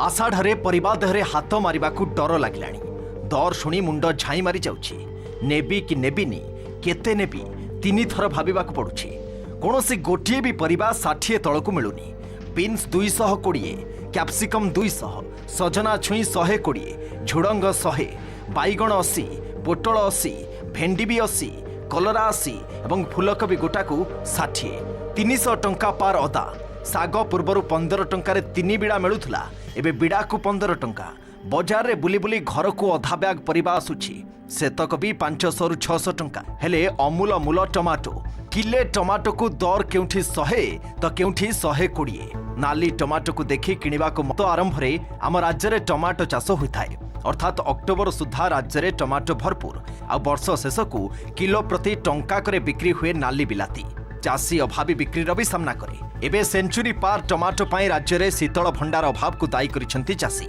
ଆଷାଢ଼ରେ ପରିବା ଦେହରେ ହାତ ମାରିବାକୁ ଡର ଲାଗିଲାଣି। ଦର ଶୁଣି ମୁଣ୍ଡ ଝାଇଁ ମାରି ଯାଉଛି। ନେବି କି ନେବିନି, କେତେ ନେବି, ତିନିଥର ଭାବିବାକୁ ପଡୁଛି। କୌଣସି ଗୋଟିଏ ବି ପରିବା 60 ତଳକୁ ମିଳୁନି। ବିନ୍ସ 220, କ୍ୟାପ୍ସିକମ୍ 200, ସଜନା ଛୁଇଁ 120, ଝୁଡ଼ଙ୍ଗ 100, ବାଇଗଣ 80, ପୋଟଳ 80, ଭେଣ୍ଡି ବି 80, କଲରା 80 ଏବଂ ଫୁଲକୋବି ଗୋଟାକୁ 60। 300 ଟଙ୍କା ପାର ଅଦା। ଶାଗ ପୂର୍ବରୁ 15 ଟଙ୍କାରେ ତିନି ବିଡ଼ା ମିଳୁଥିଲା, ଏବେ ବିଡ଼ାକୁ 15 ଟଙ୍କା। ବଜାରରେ ବୁଲି ବୁଲି ଘରକୁ ଅଧା ବ୍ୟାଗ ପରିବା ଆସୁଛି। ସେତକ ବି 500ରୁ 600 ଟଙ୍କା। ହେଲେ ଅମୂଲ ମୂଲ ଟମାଟୋ। କିଲେ ଟମାଟୋକୁ ଦର କେଉଁଠି 100 ତ କେଉଁଠି 120। ନାଲି ଟମାଟୋକୁ ଦେଖି କିଣିବାକୁ ମତ। ଆରମ୍ଭରେ ଆମ ରାଜ୍ୟରେ ଟମାଟୋ ଚାଷ ହୋଇଥାଏ, ଅର୍ଥାତ୍ ଅକ୍ଟୋବର ସୁଦ୍ଧା ରାଜ୍ୟରେ ଟମାଟୋ ଭରପୁର। ଆଉ ବର୍ଷ ଶେଷକୁ କିଲୋ ପ୍ରତି ଟଙ୍କାକରେ ବିକ୍ରି ହୁଏ ନାଲି ବିଲାତି। ଚାଷୀ ଅଭାବୀ ବିକ୍ରିର ବି ସାମ୍ନା କରେ। ଏବେ ସେଞ୍ଚୁରୀ ପାର ଟମାଟୋ ପାଇଁ ରାଜ୍ୟରେ ଶୀତଳ ଭଣ୍ଡାର ଅଭାବକୁ ଦାୟୀ କରିଛନ୍ତି ଚାଷୀ।